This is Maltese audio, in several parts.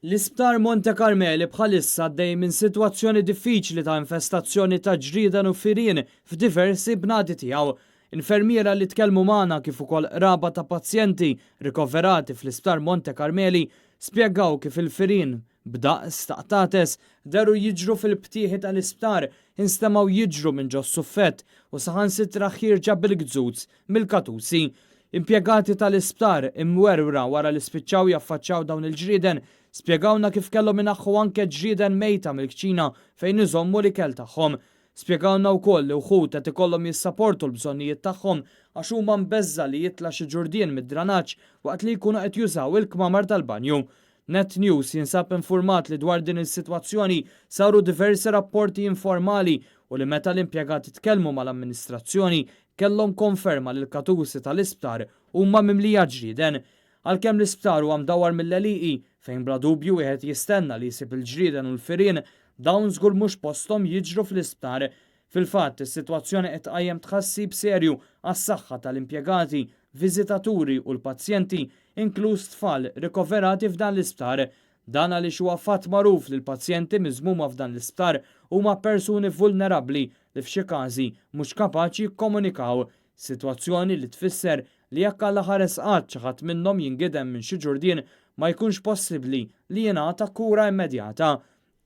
L-Isptar Monte Karmeli bħalissa għaddej minn sitwazzjoni diffiċli ta' infestazzjoni ta' ġrieden u firien f'diversi bnadi tiegħu. Infermiera li tkellmu magħna kif ukoll qraba ta' pazjenti rikoverati fl-Isptar Monte Karmeli spjegaw kif il-firien b'daqs ta' qtates dehru jiġru fil-btieħi tal-isptar, instemgħu jiġru minn ġos-suffett u saħansitra ħierġa bil-gzuz mill-katusi. Impjegati tal-isptar, imwerwra wara li spiċċaw jaffaċċjaw dawn il-ġrieden, spjegawlna kif kellhom inaħħu anke ġrieden mejta mill-kċina fejn iżommu l-ikel tagħhom. Spjegawlna wkoll li wħud qed ikollhom jissaportu l-bżonnijiet tagħhom għax huma mbeżża' li jitla' xi ġurdien mid-dranaġġ waqt li jkunu qed jużaw il-kmamar tal-banju. Net News jinsab infurmat li dwar din is-sitwazzjoni saru diversi rapporti informali u li meta l-impjegati tkellmu mal-amministrazzjoni kellhom konferma li l-katusi tal-isptar huma mimlija ġrieden. Għalkemm l-isptar huwa mdawwar mill-għelieqi, fejn bla dubju wieħed jistenna li jsib il-ġrieden u l-firien, dawn żgur mhux posthom jiġru fl-isptar. Fil-fatt, is-sitwazzjoni qed tqajjem tħassib serju għas-saħħa tal-impjegati, viżitaturi u l-pazjenti, inkluż tfal rikoverati f'dan l-isptar. Dan għaliex huwa fatt magħruf li l-pazjenti miżmuma f'dan l-isptar huma persuni vulnerabbli li f'xi każi mhux kapaċi jikkomunikaw. Sitwazzjoni li tfisser li jekk Alla ħares qatt xi ħadd minnhom jingidem minn xi ġurdien ma jkunx possibbli li jingħata kura immedjata.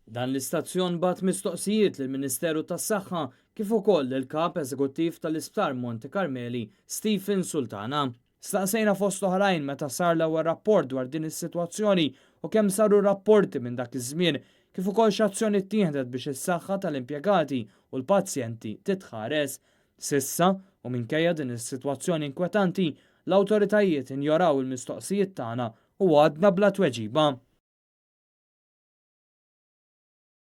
Dan l-istazzjon bagħat mistoqsijiet lill-Ministeru tas-Saħħa kif ukoll lill-Kap Eżekuttiv tal-Isptar Monte Karmeli, Stephen Sultana. Staqsejna fost oħrajn meta sar l-ewwel rapport dwar din is-sitwazzjoni u kemm saru rapporti minn dak iż-żmien, kif ukoll x'azzjoni ttieħdet biex is-saħħa tal-impjegati u l-pazjenti titħares. S'issa, u minkejja din is-sitwazzjoni inkwetanti, l-awtoritajiet injoraw il-mistoqsijiet tagħna u għadna bla tweġiba.